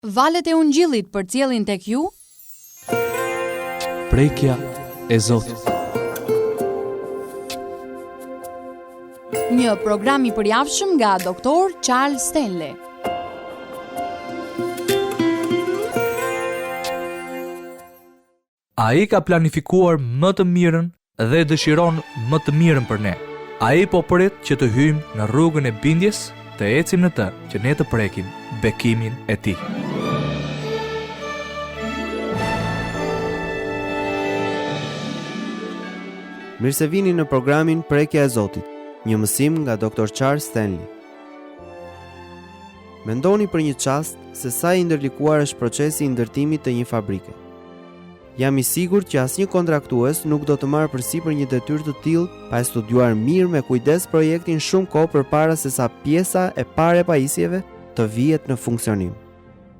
Valët e Ungjillit përcjellin tek ju Prekja e Zotit. Një program i përjavshëm nga Dr. Charles Stanley. Ai ka planifikuar më të mirën dhe dëshiron më të mirën për ne. Ai po pret që të hyjmë në rrugën e bindjes, të ecim në të, që ne të prekim bekimin e tij. Mirë se vini në programin Prekja e Zotit, një mësim nga Dr. Charles Stanley. Mendoni për një çast se sa i ndërlikuar është procesi i ndërtimit të një fabrike. Jam i sigurt që asnjë kontraktues nuk do të marrë përsipër një detyrë të tillë pa e studiuar mirë me kujdes projektin shumë kohë përpara se sa pjesa e parë e pajisjeve të vihet në funksionim.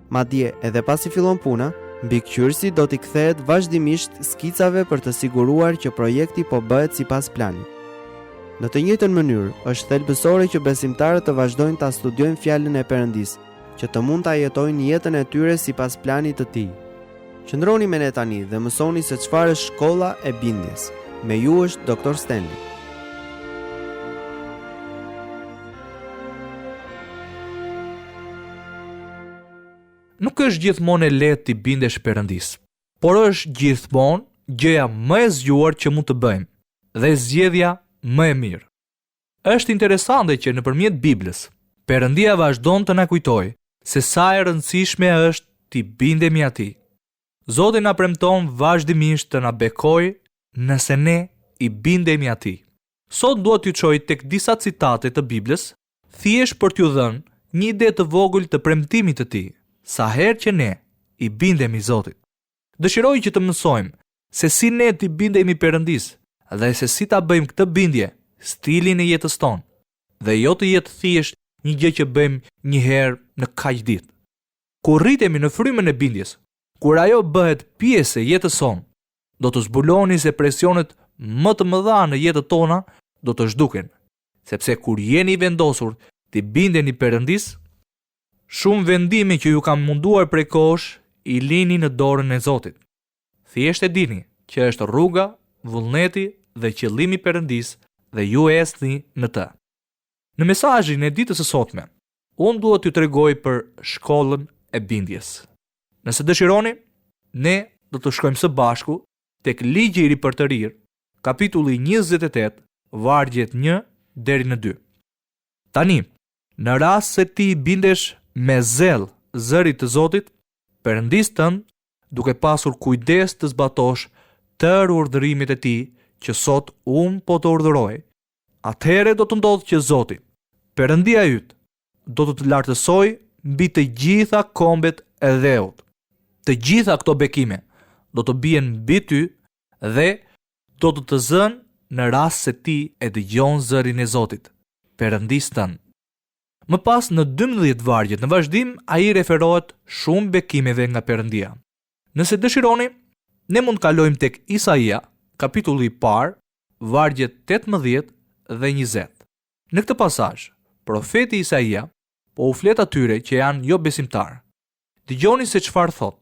Madje, edhe pasi fillon puna, mbikëqyrësi do t'i kthehet vazhdimisht skicave për të siguruar që projekti po bëhet sipas planit. Në të njëjtën mënyrë, është thelbësore që besimtarët të vazhdojnë ta studiojnë Fjalën e Perëndisë, që të mund ta jetojnë jetën e tyre sipas planit të Tij. Qëndroni me ne tani dhe mësoni se çfarë është shkolla e bindjes. Me ju është Doktor Stanley. Nuk është gjithmonë e lehtë t'i bindesh Perëndisë, por është gjithmonë gjëja më e zgjuar që mund të bëjmë dhe zgjedhja më e mirë. Është interesante që nëpërmjet Biblës, Perëndia vazhdon të na kujtojë se sa e rëndësishme është t'i bindemi Atij. Zoti na premton vazhdimisht të na bekojë nëse ne i bindemi Atij. Sot dua t'ju çoj tek disa citate të Biblës, thjesht për t'ju dhënë një ide të vogël të premtimit të Tij, sa herë që ne i bindemi Zotit. Dëshiroj që të mësojmë se si ne t'i bindemi Perëndisë dhe se si ta bëjmë këtë bindje stilin e jetës tonë dhe jo të jetë thjesht një gjë që bëjmë një herë në kaq ditë. Kur rritemi në frymën e bindjes, kur ajo bëhet pjesë e jetës sonë, do të zbuloni se presionet më të mëdha në jetët tona do të zhduken, sepse kur jeni i vendosur t'i bindeni Perëndisë, shumë vendime që ju kanë munduar prej kohësh i lini në dorën e Zotit. Thjesht e dini që është rruga, vullneti dhe qëllimi i Perëndisë dhe ju ecni në të. Në mesazhin e ditës së sotme, unë dua t'ju tregoj për shkollën e bindjes. Nëse dëshironi, ne do të shkojmë së bashku tek Ligji i Ripërtërirë, kapitulli 28, vargjet 1 deri në 2. Tani, në rast se ti i bindesh me zell zërit të Zotit, Perëndisë tënd, duke pasur kujdes të zbatosh tërë urdhërimet e tij që sot unë po të urdhëroj, atëherë do të ndodhë që Zoti, Perëndia yt, do të të lartësojë mbi të gjitha kombet e dheut. Të gjitha këto bekime do të bien mbi ty dhe do të të zënë në rast se ti e dëgjon zërin e Zotit, Perëndisë tënd. Më pas në 12 vargjet në vazhdim ai i referohet shumë bekimeve nga Perëndia. Nëse dëshironi, ne mund të kalojmë tek Isaia, kapitulli i parë, vargjet 18 dhe 20. Në këtë pasazh, profeti Isaia po u flet atyre që janë jobesimtarë. Dëgjoni se çfarë thotë.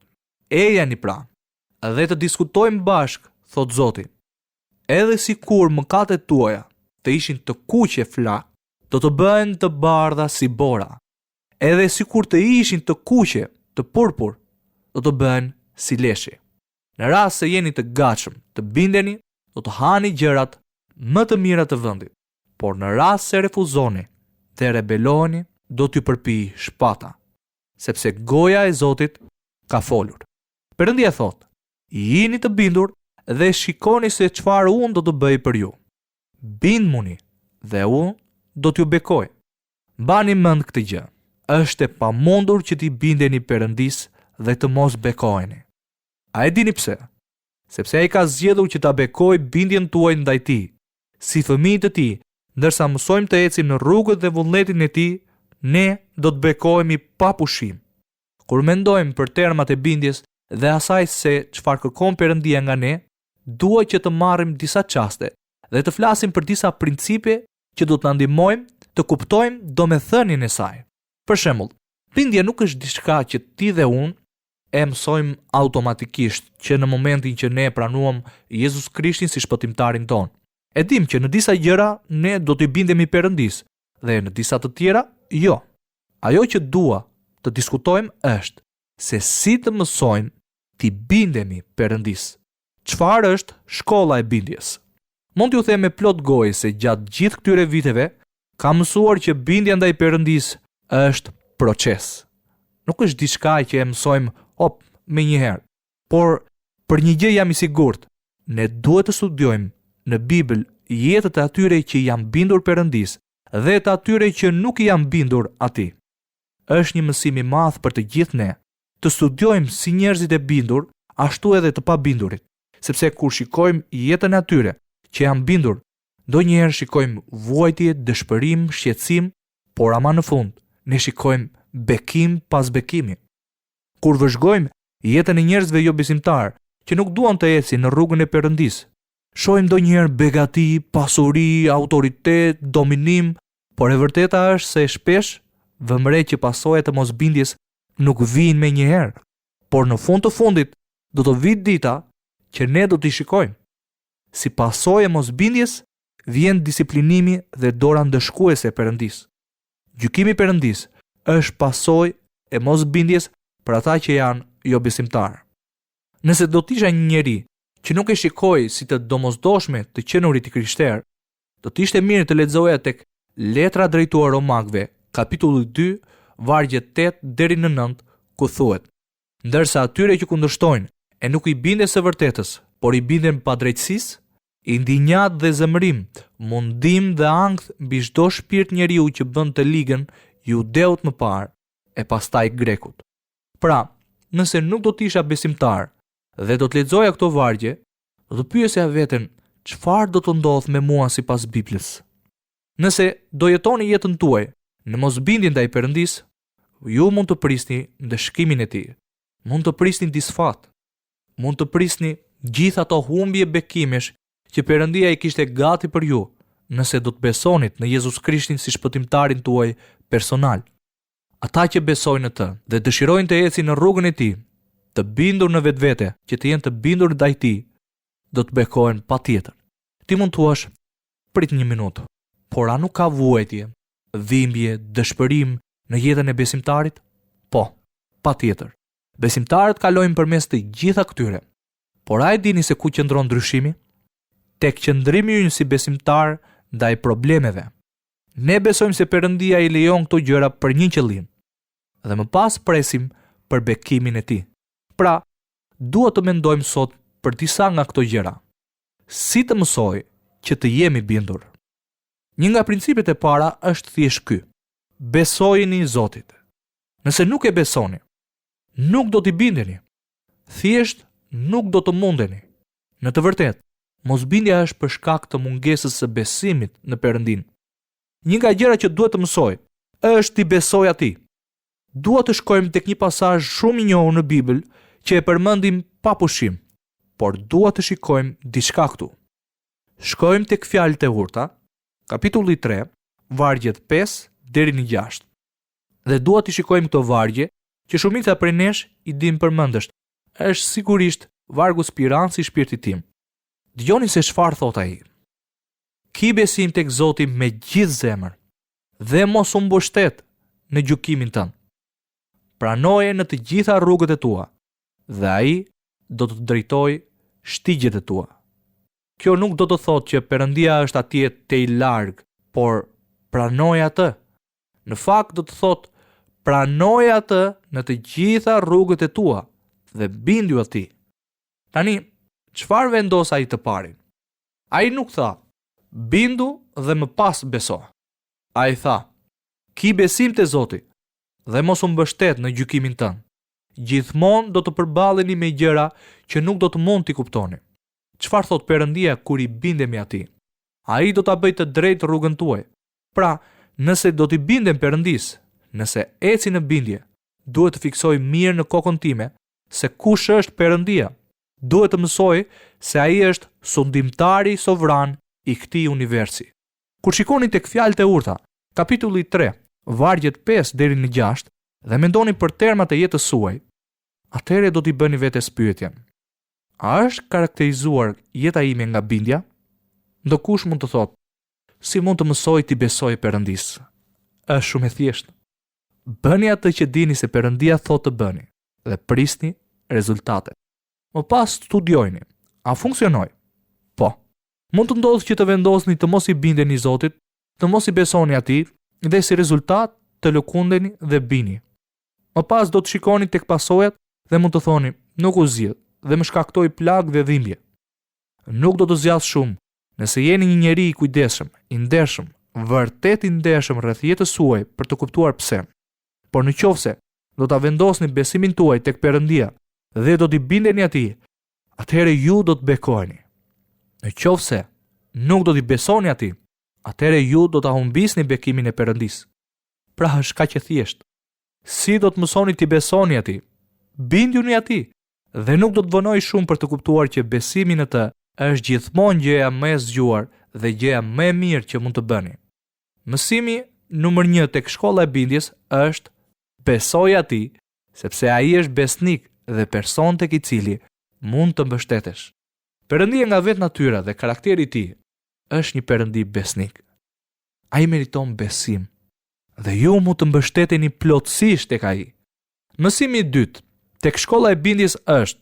Ejani pra, dhe të diskutojmë bashkë, thotë Zoti. Edhe sikur mëkatet tuaja të ishin të kuqe flakë, do të bëhen të bardha si bora. Edhe sikur të ishin të kuqe, të purpur, do të bëhen si leshi. Në rast se jeni të gatshëm të bindeni, do të hani gjërat më të mira të vendit. Por në rast se refuzoni dhe rebeloheni, do t'ju përpijë shpata, sepse goja e Zotit ka folur. Perëndia thotë, jini të bindur dhe shikoni se çfarë unë do të bëj për ju. Bindmuni dhe unë do t'ju bekoj. Mbani mend këtë gjë, është e pamundur që t'i bindeni Perëndisë dhe të mos bekoheni. A e dini pse? Sepse ai ka zgjedhur që ta bekojë bindjen tuaj ndaj tij, si fëmijë të tij, ndërsa mësojmë të ecim në rrugët dhe vullnetin e tij, ne do të bekohemi pa pushim. Kur mendojmë për termat e bindjes dhe asaj se çfarë kërkon Perëndia nga ne, dua që të marrim disa çaste dhe të flasim për disa principe që do të na ndihmojnë të kuptojmë domethënien e saj. Për shembull, Bindja nuk është diçka që ti dhe unë e mësojmë automatikisht që në momentin që ne pranuam Jezus Krishtin si shpëtimtarin tonë. E dimë që në disa gjëra ne do t'i bindemi Perëndisë dhe në disa të tjera jo. Ajo që dua të diskutojmë është se si të mësojmë t'i bindemi Perëndisë. Çfarë është shkolla e bindjes? Mund t'ju them me plot gojë se gjatë gjithë këtyre viteve kam mësuar që bindja ndaj Perëndisë është proces. Nuk është diçka që e mësojmë hop menjëherë. Por për një gjë jam i sigurt, ne duhet të studiojmë në Bibël jetët e atyre që i janë bindur Perëndisë dhe të atyre që nuk i janë bindur atij. Është një mësim i madh për të gjithë ne, të studiojmë si njerëzit e bindur, ashtu edhe të pabindurit, sepse kur shikojmë jetën e atyre që janë bindur, ndonjëherë shikojmë vuajtje, dëshpërim, shqetësim, por ama në fund ne shikojmë bekim pas bekimi. Kur vëzhgojmë jetën e njerëzve jobesimtarë që nuk duan të ecin në rrugën e Perëndisë, shohim ndonjëherë begati, pasuri, autoritet, dominim, por e vërteta është se shpesh vëmë re që pasojat e mosbindjes nuk vijnë menjëherë, por në fund të fundit do të vijë dita që ne do t'i shikojmë. Si pasojë e mosbindjes vjen disiplinimi dhe dora ndëshkuese e Perëndisë. Gjykimi i Perëndisë është pasojë e mosbindjes për ata që janë jobesimtarë. Nëse do të isha një njeri që nuk e shikoj si të domosdoshme të qenurit i krishterë, Do të ishte mirë të lexoja tek Letra drejtuar Romakëve, kapitulli 2, vargjet 8 deri në 9, ku thuhet: Ndërsa atyre që kundërshtojnë e nuk i binden së vërtetës, por i binden padrejtësisë, indinjatë dhe zemërim, mundim dhe ankth mbi çdo shpirt njeriu që bën të ligën judeut më parë e pastaj grekut. Pra, nëse nuk do të isha besimtar dhe do të lexoja këto vargje, Do të pyesja veten, çfarë do të ndodhë me mua sipas Biblës? Nëse do jetoni jetën tuaj në mosbindje ndaj Perëndisë, ju mund të prisni ndëshkimin e tij, mund të prisni disfatë, mund të prisni gjithë ato humbje bekimesh që Perëndia i kishte gati për ju, nëse do të besonit në Jezus Krishtin si shpëtimtarin tuaj personal. Ata që besojnë në të dhe dëshirojnë të ecin në rrugën e tij, të bindur në vetvete, që të jenë të bindur ndaj tij, do të bekohen patjetër. Ti mund të thuash, prit një minutë, por a nuk ka vuajtje, dhimbje, dëshpërim në jetën e besimtarit? Po, patjetër. Besimtarët kalojnë përmes të gjitha këtyre. Por a e dini se ku qëndron ndryshimi? Tek qëndrimi ynë si besimtar ndaj problemeve. Ne besojmë se Perëndia i lejon këto gjëra për një qëllim dhe më pas presim për bekimin e tij. Pra, dua të mendojmë sot për disa nga këto gjëra. Si të mësoj që të jem i bindur? Një nga principet e para është thjesht ky. Besojini Zotit. Nëse nuk e besoni, nuk do t'i bindeni. Thjesht nuk do të mundeni. Në të vërtetë, mosbindja është për shkak të mungesës së besimit në Perëndinë. Një nga gjërat që duhet të mësoj është t'i besoj atij. Dua të shkojmë tek një pasazh shumë i njohur në Bibël që e përmendim pa pushim, por dua të shikojmë diçka këtu. Shkojmë tek Fjalët e Urta, kapitulli 3, vargjet 5 deri në 6. Dhe dua t'i shikojmë këto vargje që shumica prej nesh i dimë përmendësh, është sigurisht vargu spirancë i shpirtit tim. Dëgjoni se çfarë thotë ai. Ki besim tek Zoti me gjithë zemër dhe mos u mbështet në gjykimin tënd. Pranoje në të gjitha rrugët e tua dhe ai do të të drejtojë shtigjet e tua. Kjo nuk do të thotë që Perëndia është atje tej larg, por pranoje atë Në fakt do të thotë pranoje atë në të gjitha rrugët e tua dhe bindju atij. Tani, çfarë vendos ai të parin? Ai nuk tha, bindu dhe më pas beso. Ai tha, ki besim te Zoti dhe mos u mbështet në gjykimin tënd. Gjithmonë do të përballeni me gjëra që nuk do të mund t'i kuptoni. Çfarë thotë Perëndia kur i bindemi atij? Ai do ta bëjë të drejtë rrugën tuaj. Pra, nëse do t'i bindem Perëndisë, nëse eci në bindje, duhet të fiksoj mirë në kokën time se kush është Perëndia. Duhet të mësoj se ai është sundimtari sovran i këtij universi. Kur shikoni tek Fjalët e Urta, kapitulli 3, vargjet 5 deri në 6, dhe mendoni për termat e jetës suaj, atëherë do t'i bëni vetes pyetjen: A është karakterizuar jeta ime nga bindja? Ndokush mund të thotë, si mund të mësoj t'i besoj Perëndisë? Është shumë e thjeshtë. Bëni atë që dini se Perëndia thotë të bëni dhe prisni rezultatet. Më pas studiojini. A funksionoi? Po. Mund të ndodhë që të vendosni të mos i bindeni Zotit, të mos i besoni atij dhe si rezultat të lëkundeni dhe bini. Më pas do të shikoni tek pasojat dhe mund të thoni, nuk u zgjidh dhe më shkaktoi plagë dhe dhimbje. Nuk do të zgjasë shumë, nëse jeni një njeri i kujdesshëm, i ndershëm, vërtet i ndershëm rreth jetës suaj për të kuptuar pse. Por në qoftë se do ta vendosni besimin tuaj tek Perëndia dhe do t'i bindeni atij, atëherë ju do të bekoheni. Në qoftë se nuk do t'i besoni atij, atëherë ju do ta humbisni bekimin e Perëndisë. Pra është kaq e thjeshtë. Si do të mësoni t'i besoni atij? Bindjuni atij dhe nuk do të vonoj shumë për të kuptuar që besimi në të është gjithmonë gjëja më e zgjuar dhe gjëja më e mirë që mund të bëni. Mësimi numër 1 tek shkolla e bindjes është besoji atij, sepse ai është besnik dhe person tek i cili mund të mbështetesh. Perëndia nga vetë natyra dhe karakteri i tij është një perëndi besnik. Ai meriton besim dhe ju mund të mbështeteni plotësisht tek ai. Mësimi i dytë tek shkolla e bindjes është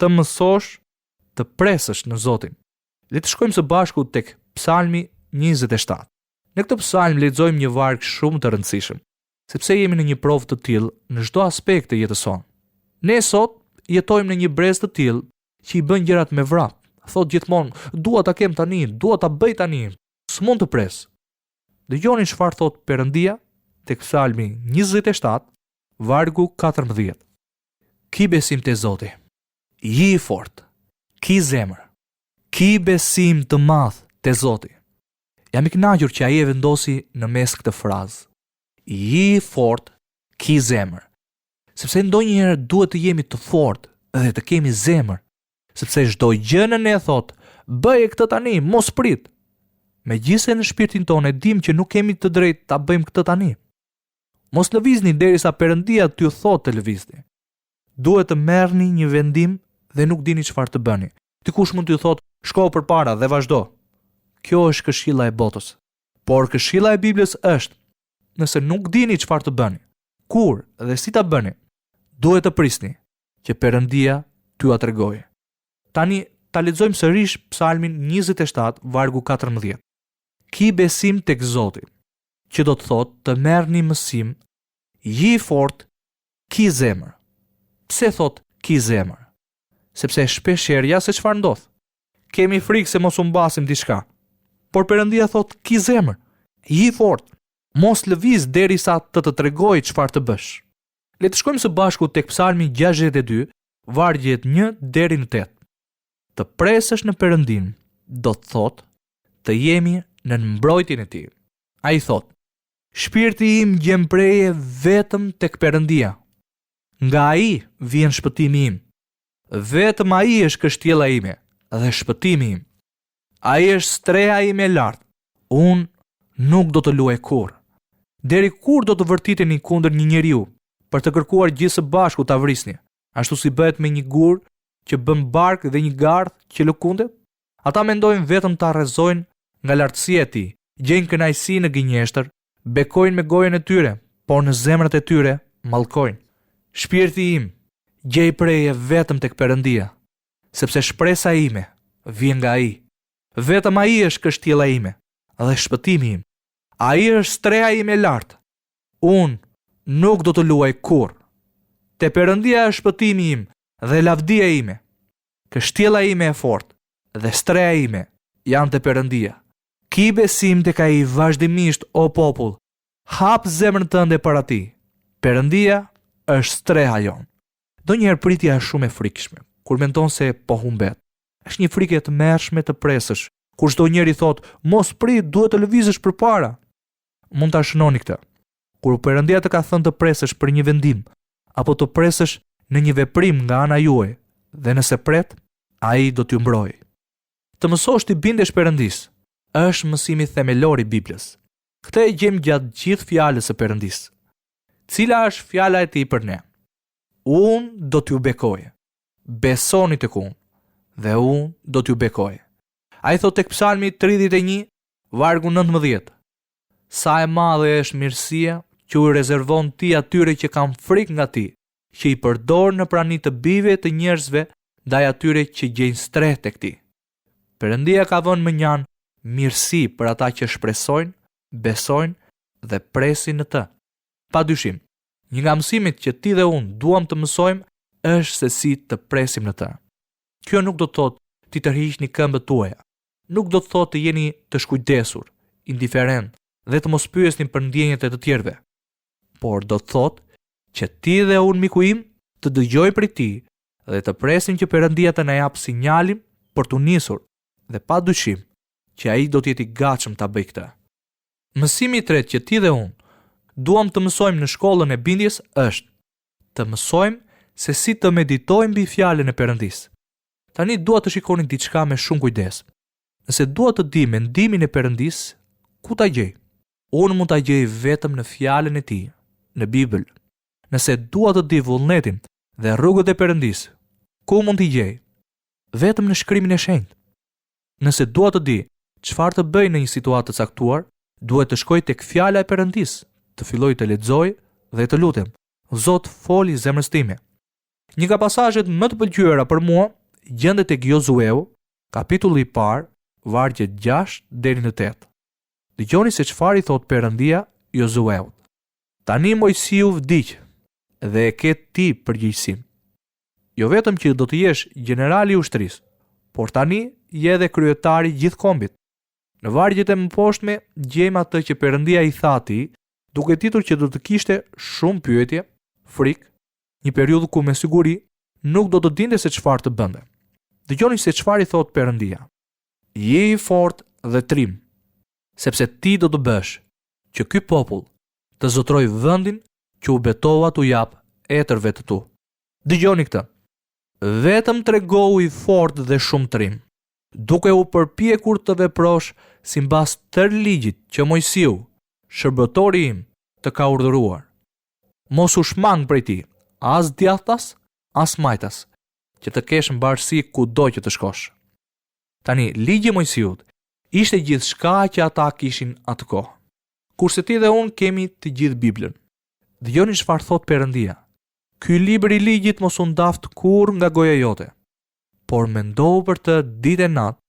të mësosh të presësh në Zotin. Le të shkojmë së bashku tek Psalmi 27. Në këtë psalm lexojmë një varg shumë të rëndësishëm, sepse jemi në një provë të tillë në çdo aspekt të jetës sonë. Ne sot jetojmë në një brez të tillë që i bën gjërat me vrap. Thotë gjithmonë, dua ta kem tani, dua ta bëj tani, s'mund të pres. Dëgjoni çfarë thotë Perëndia tek Psalmi 27, vargu 14. Ki besim te Zoti. Ji i fortë. Ki zemër. Ki besim të madh te Zoti. Jam i kënaqur që ai e vendosi në mes këtë frazë. Ji i fortë, ki zemër. Sepse ndonjëherë duhet të jemi të fortë dhe të kemi zemër, sepse çdo gjë në ne thotë, bëje këtë tani, mos prit. Megjithëse në shpirtin tonë e dimë që nuk kemi të drejtë ta bëjmë këtë tani. Mos lëvizni derisa Perëndia t'ju thotë të lëvizni. Duhet të merrni një vendim dhe nuk dini çfarë të bëni. Dikush mund t'ju thotë, shko përpara dhe vazhdo. Kjo është këshilla e botës. Por këshilla e Biblës është, nëse nuk dini çfarë të bëni, kur dhe si ta bëni, duhet të prisni që Perëndia t'jua tregojë. Tani ta lexojmë sërish Psalmin 27, vargu 14. Ki besim tek Zoti, që do të thotë të merrni mësim, ji i fortë, ki zemër. Pse thotë ki zemër? Sepse shpeshherë ja se çfarë ndodh. Kemi frikë se mos humbasim diçka. Por Perëndia thotë ki zemër, ji i fortë, mos lëviz derisa të të tregoj çfarë të bësh. Le të shkojmë së bashku tek Psalmi 62, vargjet 1 deri në 8. Të presësh në Perëndinë do të thotë të jemi nën mbrojtjen e tij. Ai thotë: Shpirti im gjen prehje vetëm tek Perëndia. Nga ai vjen shpëtimi im. Vetëm ai është kështjella ime dhe shpëtimi im. Ai është streha ime e lartë. Unë nuk do të luaj kurrë. Deri kur do të vërtiteni kundër një njeriu për të kërkuar gjithë së bashku ta vrisni, ashtu si bëhet me një gur që bën bark dhe një gardh që lëkundet? Ata mendojnë vetëm ta rrëzojnë nga lartësia e tij, gjejnë kënaqësi në gënjeshtër, bekojnë me gojën e tyre, por në zemrat e tyre mallkojnë. Shpirti im, gjej prehje vetëm tek Perëndia, sepse shpresa ime vjen nga Ai. Vetëm Ai është kështjella ime dhe shpëtimi im. Ai është streha ime e lartë. Unë nuk do të luaj kurrë. Te Perëndia është shpëtimi im dhe lavdia ime. Kështjella ime e fortë dhe streha ime janë te Perëndia. Ki besim tek Ai vazhdimisht, o popull. Hap zemrën tënde para Tij. Perëndia është streha jonë. Ndonjëherë pritja është shumë e frikshme, kur mendon se po humbet. Është një frikë e tmerrshme të presësh, kur çdo njeri thotë, mos prit, duhet të lëvizësh përpara. Mund ta shënoni këtë. Kur Perëndia të ka thënë të presësh për një vendim, apo të presësh në një veprim nga ana juaj, dhe nëse pret, ai do t'ju mbrojë. Të mësosh t'i bindesh Perëndisë, është mësimi themelor i Biblës. Këtë e gjejmë gjatë gjithë fjalës së Perëndisë. Cila është fjala e tij për ne? Unë do t'ju bekoj. Besoni tek unë dhe unë do t'ju bekoj. Ai thotë tek Psalmi 31, vargu 19. Sa e madhe është mirësia që u rezervon ti atyre që kanë frikë nga ti, që i përdor në prani të bijve të njerëzve ndaj atyre që gjejnë strehë tek ti. Perëndia ka vënë mënjanë mirësi për ata që shpresojnë, besojnë dhe presin në të. Pa dyshim, një nga mësimet që ti dhe unë duam të mësojmë është se si të presim në të. Kjo nuk do të thotë t'i tërhiqni këmbët tuaja. Nuk do të thotë të jeni të shkujdesur, indiferentë dhe të mos pyesni për ndjenjat e të tjerëve. Por do të thotë që ti dhe unë miku im të dëgjojmë prej tij dhe të presim që Perëndia të na japë sinjalin për t'u nisur dhe pa dyshim që ai do të jetë i gatshëm ta bëjë këtë. Mësimi i tretë që ti dhe unë duam të mësojmë në shkollën e bindjes është të mësojmë se si të meditojmë mbi fjalën e Perëndisë. Tani dua të shikoni diçka me shumë kujdes. Nëse dua të di mendimin e Perëndisë, ku ta gjej? Unë mund ta gjej vetëm në fjalën e tij, në Bibël. Nëse dua të di vullnetin dhe rrugët e Perëndisë, ku mund t'i gjej? Vetëm në Shkrimin e Shenjtë. Nëse dua të di çfarë të bëj në një situatë të caktuar, duhet të shkoj tek fjala e Perëndisë, të filloj të lexoj dhe të lutem, Zot, foli zemrës time. Një nga pasazhet më të pëlqyera për mua gjendet tek Jozueu, kapitulli i parë, vargjet 6 deri në 8. Dëgjoni se çfarë i thotë Perëndia Jozueut. Tani Moisiu vdiq dhe e ke ti përgjegjësinë. Jo vetëm që do të jesh gjenerali i ushtrisë, por tani je edhe kryetari i gjithë kombit. Në vargjet e mëposhtme gjejmë atë që Perëndia i tha atij, duke ditur që do të kishte shumë pyetje, frikë, një periudhë ku me siguri nuk do të dinte se çfarë të bënte. Dëgjoni se çfarë i thotë Perëndia. Ji i fortë dhe trim, sepse ti do të bësh që ky popull të zotërojë vendin që u betova t'u jap etërve të tu. Dëgjoni këtë. Vetëm tregohu i fortë dhe shumë trim, duke u përpjekur të veprosh simbas tërë ligjit që Moisiu, shërbëtori im, të ka urdhëruar. Mos u shmang prej tij, as djathtas, as majtas, që të kesh mbarësi kudo që të shkosh. Tani, ligji i Moisiut ishte gjithçka që ata kishin atë kohë. Kurse ti dhe unë kemi të gjithë Biblën. Dëgjoni çfarë thotë Perëndia. Ky libër i ligjit mos u ndaftë kurrë nga goja jote, por mendohu për të ditë e natë,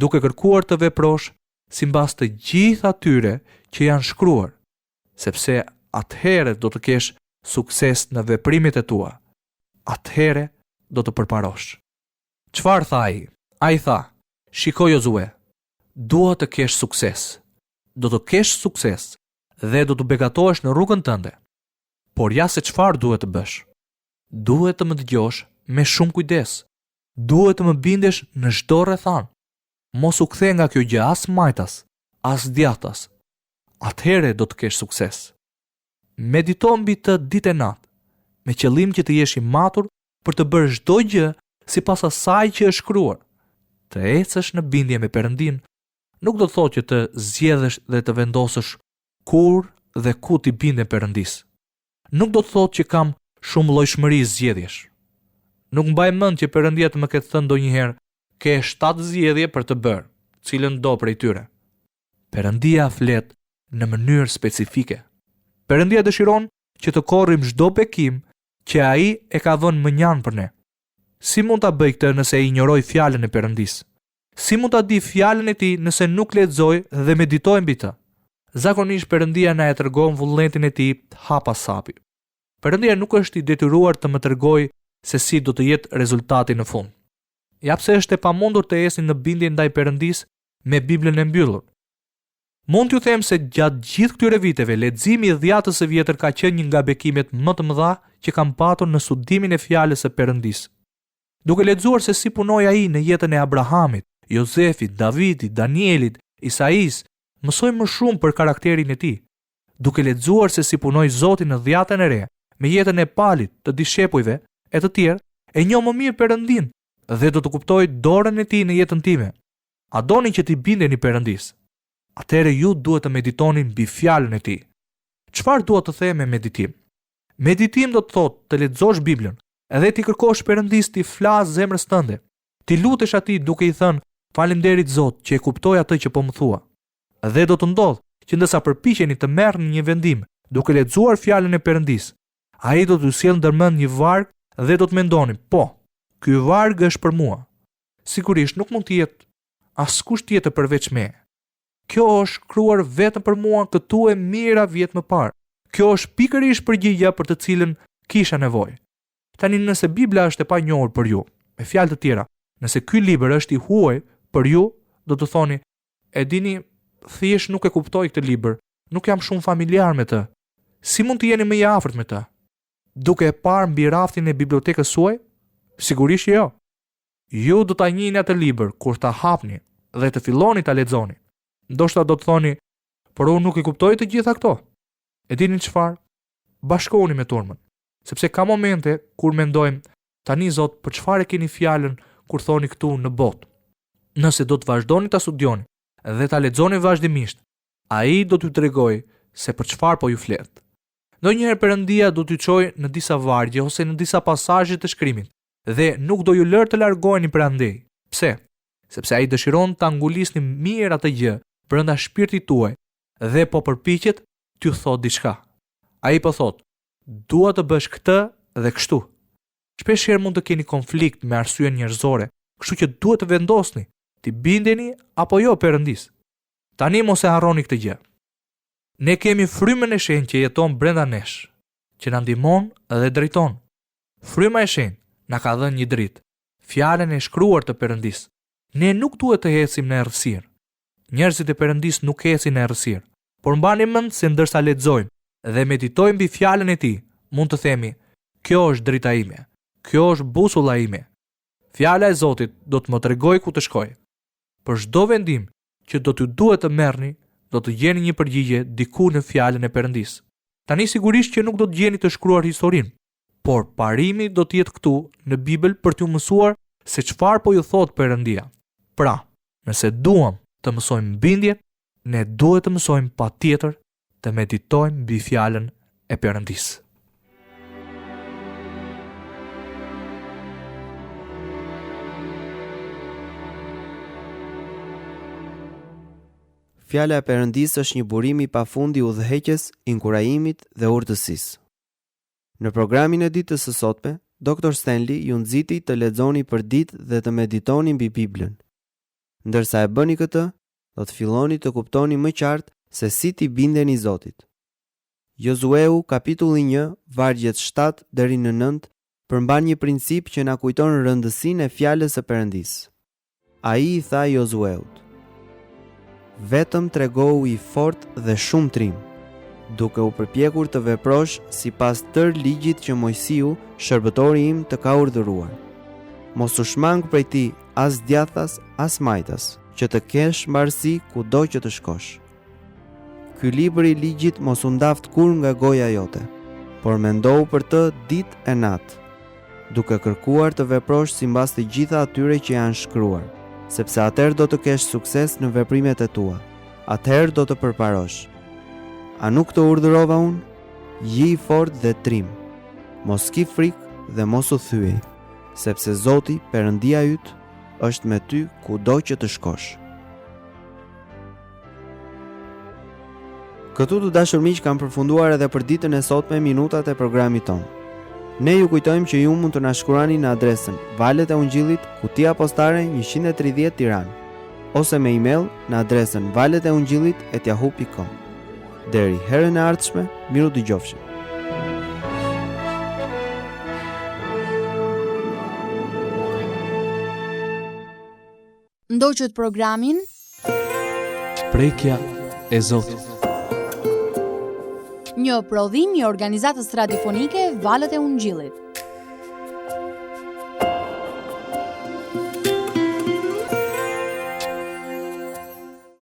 duke kërkuar të veprosh simbas të gjithë atyre që janë shkruar, sepse atëherë do të kesh sukses në veprimet e tua. Atëherë do të përparosh. Çfarë tha ai? Ai tha, Shiko Jozue, dua të kesh sukses. Do të kesh sukses dhe do të begatohesh në rrugën tënde. Por ja se çfarë duhet të bësh. Duhet të më dëgjosh me shumë kujdes. Duhet të më bindesh në çdo rrethanë. Mos u kthe nga kjo gjë as majtas, as djathtas. Atëherë do të kesh sukses. Medito mbi të ditë e natë, me qëllim që të jesh i matur për të bërë çdo gjë sipas asaj që është shkruar. Të ecësh në bindje me Perëndinë nuk do të thotë që të zgjedhësh dhe të vendosësh kur dhe ku t'i bindem Perëndisë. Nuk do të thotë që kam shumëllojshmëri zgjedhjesh. Nuk mbaj mend që Perëndia të më ketë thënë ndonjëherë, ke shtatë zgjedhje për të bërë, cilën do prej tyre. Perëndia flet në mënyrë specifike. Perëndia dëshiron që të korrim çdo bekim që ai e ka vënë mënjanë për ne. Si mund ta bëj këtë nëse e injoroj fjalën e Perëndisë? Si mund ta di fjalën e tij nëse nuk lexoj dhe meditoj mbi të? Zakonisht Perëndia na e tregon vullnetin e tij hap pas hapi. Perëndia nuk është i detyruar të më tregojë se si do të jetë rezultati në fund. Ja pse është e pamundur të ecni në bindje ndaj Perëndisë me Biblën e mbyllur. Mund t'ju them se gjatë gjithë këtyre viteve leximi i Dhjatës së Vjetër ka qenë një nga bekimet më të mëdha që kam patur në studimin e Fjalës së Perëndisë. Duke lexuar se si punoi ai në jetën e Abrahamit, Jozefit, Davidit, Danielit, Isaisë, mësoj më shumë për karakterin e tij. Duke lexuar se si punoi Zoti në Dhjatën e Re, me jetën e Palit, të dishepujve e të tjerë, e njoh më mirë Perëndinë dhe do të kuptoj dorën e tij në jetën time. A doni që t'i bindeni Perëndisë? Atëherë ju duhet të meditoni mbi fjalën e tij. Çfarë dua të them me meditim? Meditim do të thotë të lexosh Biblën dhe t'i kërkosh Perëndisë t'i flasë zemrës tënde. T'i lutesh atij duke i thënë, Faleminderit Zot që e kuptoj atë që po më thua. Dhe do të ndodhë që ndërsa përpiqeni të merrni një vendim duke lexuar fjalën e Perëndisë, ai do t'ju sjellë ndërmend një varg dhe do të mendoni, po, ky varg është për mua. Sigurisht nuk mund të jetë askush tjetër përveç meje. Kjo është shkruar vetëm për mua këtu e mijëra vjet më parë. Kjo është pikërisht përgjigja për të cilën kisha nevojë. Tani nëse Bibla është e panjohur për ju, me fjalë të tjera, nëse ky libër është i huaj për ju, do të thoni, e dini, thjesht nuk e kuptoj këtë libër, nuk jam shumë familjar me të. Si mund të jeni më i afërt me të? Duke e parë mbi raftin e bibliotekës suaj? Sigurisht që jo. Ju do ta njihni atë libër kur ta hapni dhe të filloni ta lexoni. Ndoshta do të thoni, por unë nuk i kuptoj të gjitha këto. E dini çfarë? Bashkohuni me turmën, sepse ka momente kur mendojmë, tani Zot, për çfarë e keni fjalën kur thoni këtu në botë? Nëse do të vazhdoni ta studioni dhe ta lexoni vazhdimisht, ai do t'ju tregojë se për çfarë po ju flet. Ndonjëherë Perëndia do t'ju çojë në disa vargje ose në disa pasazhe të shkrimit dhe nuk do ju lërë të largoheni prej andej. Pse? Sepse ai dëshiron ta ngulisni mirë atë gjë brenda shpirtit tuaj dhe po përpiqet t'ju thotë diçka. Ai po thotë, dua të bësh këtë dhe kështu. Shpesh herë mund të keni konflikt me arsyen njerëzore, kështu që duhet të vendosni, t'i bindeni apo jo Perëndisë. Tani mos e harroni këtë gjë. Ne kemi frymën e shenjtë që jeton brenda nesh, që na ndihmon dhe drejton. Fryma e Shenjtë na ka dhënë një dritë, fjalën e shkruar të Perëndisë. Ne nuk duhet të ecim në errësirë. Njerëzit e Perëndisë nuk ecin në errësirë, por mbani mend se ndërsa lexojmë dhe meditojmë mbi fjalën e Tij, mund të themi, Kjo është drita ime, kjo është busulla ime. Fjala e Zotit do të më tregojë ku të shkoj. Për çdo vendim që do t'ju duhet të merrni, do të gjeni një përgjigje diku në fjalën e Perëndisë. Tani sigurisht që nuk do të gjeni të shkruar historinë, por parimi do të jetë këtu në Bibël për t'ju mësuar se çfarë po ju thotë Perëndia. Pra, nëse duam të mësojmë bindje, ne duhet të mësojmë patjetër të meditojmë mbi fjalën e Perëndisë. Fjala e Perëndisë është një burim i pafund i udhëheqjes, inkurajimit dhe urtësisë. Në programin e ditës së sotme, Doktor Stanley ju nxiti të lexoni përditë dhe të meditoni mbi Biblën. Ndërsa e bëni këtë, do të filloni të kuptoni më qartë se si t'i bindeni Zotit. Jozueu kapitulli 1, vargjet 7 deri në 9 përmban një princip që na kujton rëndësinë e fjalës së Perëndisë. Ai i tha Jozueut, Vetëm tregohu i fortë dhe shumë trim, duke u përpjekur të veprosh sipas tërë ligjit që Moisiu, shërbëtori im, të ka urdhëruar. Mos u shmang prej tij as djathtas, as majtas, që të kesh mbarësi kudo që të shkosh. Ky libër i ligjit mos u ndaftë kurrë nga goja jote, por mendohu për të ditë e natë, duke kërkuar të veprosh simbas të gjitha atyre që janë shkruar, sepse atëherë do të kesh sukses në veprimet e tua, atëherë do të përparosh. A nuk të urdhërova unë? Ji i fortë dhe trim. Mos ki frikë dhe mos u thyej, sepse Zoti, Perëndia yt, është me ty kudo që të shkosh. Këtu të dashur miq kanë përfunduar edhe për ditën e sotme minutat e programit tonë. Ne ju kujtojmë që ju mund të na shkruani në adresën Valët e Ungjillit, Kutia Postare 130 Tiranë, ose me email në adresën valëteungjillit@yahoo.com. Deri herën e ardhshme, mirudëgjofshim. Ndoqët programin Prekja e Zotit. Një prodhim i organizatës radiofonike Valët e Ungjillit.